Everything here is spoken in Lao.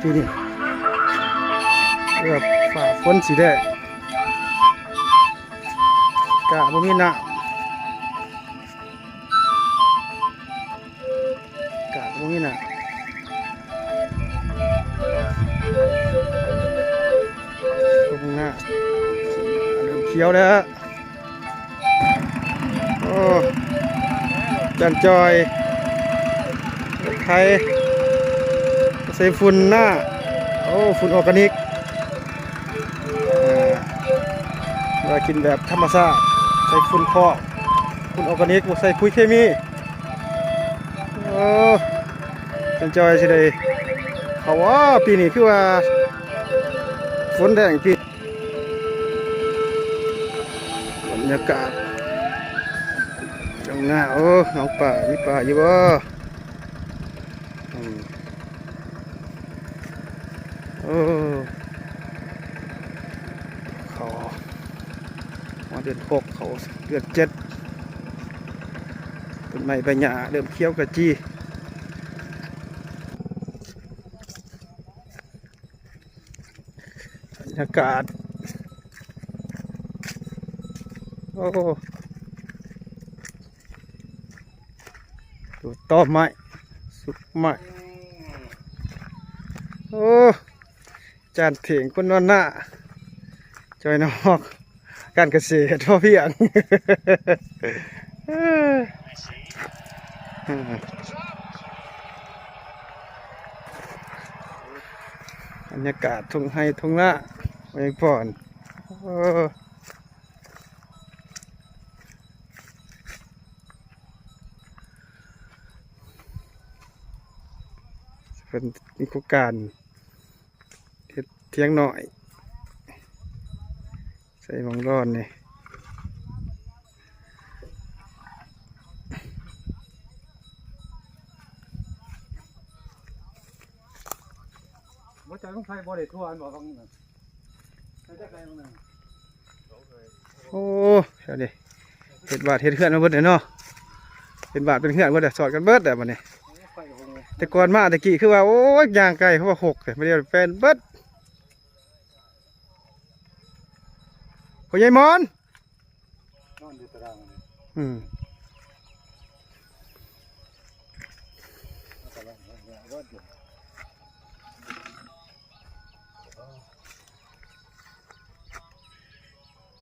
ປີນີ້ ເອີ ຟ້າຝົນຊິແດດ ກະບໍ່ມີນ້ຳ ກະບໍ່ມີນ້ຳ ທົ່ງນາເລີ່ມຂຽວແລ້ວ. ໂອ້ ຈານຈ່ອຍ ໄຖ ໃສ່ຝຸ່ນນາ ໂອ້ ຝຸ່ນອອກການິກ ເອີ ວ່າກິນແບບທຳມະຊາດ ໃສ່ຝຸ່ນຄອກ ຝຸ່ນອອກການິກ ບໍ່ໃສ່ປຸ໋ຍເຄມີ. ໂອ້ ຈານຈ່ອຍຊິໄດ້ເຂົ້າບໍ່ ປີນີ້ຄືວ່າຝົນແຮງປີ ບັນຍາກາດທົ່ງນາ ໂອ້ ນ້ອງປາ ມີປາຢູ່ບໍ່? ອືມ ໂອ້ ເຂົ້າ ຮອດເດືອນຫົກ ເຂົ້າເດືອນເຈັດ ຕົ້ນໄມ້ໃບຫຍ້າເລີ່ມຂຽວຂະຈີ. ບັນຍາກາດ ໂອ້ ຕອໄມ້ ສຸກໄມ້ ໂອ້ ຈານເຖງຄົນນອນນາ ຈ່ອຍນອກ ການກະເສດພໍພຽງ. ບັນຍາກາດທົ່ງໄຮ່ທົ່ງນາ ແມ່ນບໍ່? ໂອ້ ເພິ່ນມີໂຄງການ ເຮັດຖຽງນ້ອຍ ໃສ່ໝ່ອງລອນນີ້ ບໍ່ຈັກ ຕ້ອງໃສ່ບໍ່ໄດ້ທົ່ວ ອັນບໍ່ ຂອງນີ້ນະ ໃສ່ຈັກໄດ້ໜຶ່ງ. ໂອ້ ແຖວນີ້ເຮັດບ້ານເຮັດເຮືອນມາເບິດເລີຍເນາະ ເປັນບ້ານເປັນເຮືອນເບິດແລ້ວ ສອດກັນເບິດແລ້ວບັດນີ້. ແຕ່ກ່ອນມາແຕ່ກີ້ຄືວ່າ ໂອ້ຍ ຍ່າງໄກ ເພາະວ່າຫົກ ແຕ່ມາດຽວແປນເບິດ. ພໍ່ໃຫຍ່ມອນ ນອນຢູ່ຕາດາງນີ້ ອືມ ເອົາຕາດາງ ເອົາຕາດາງ.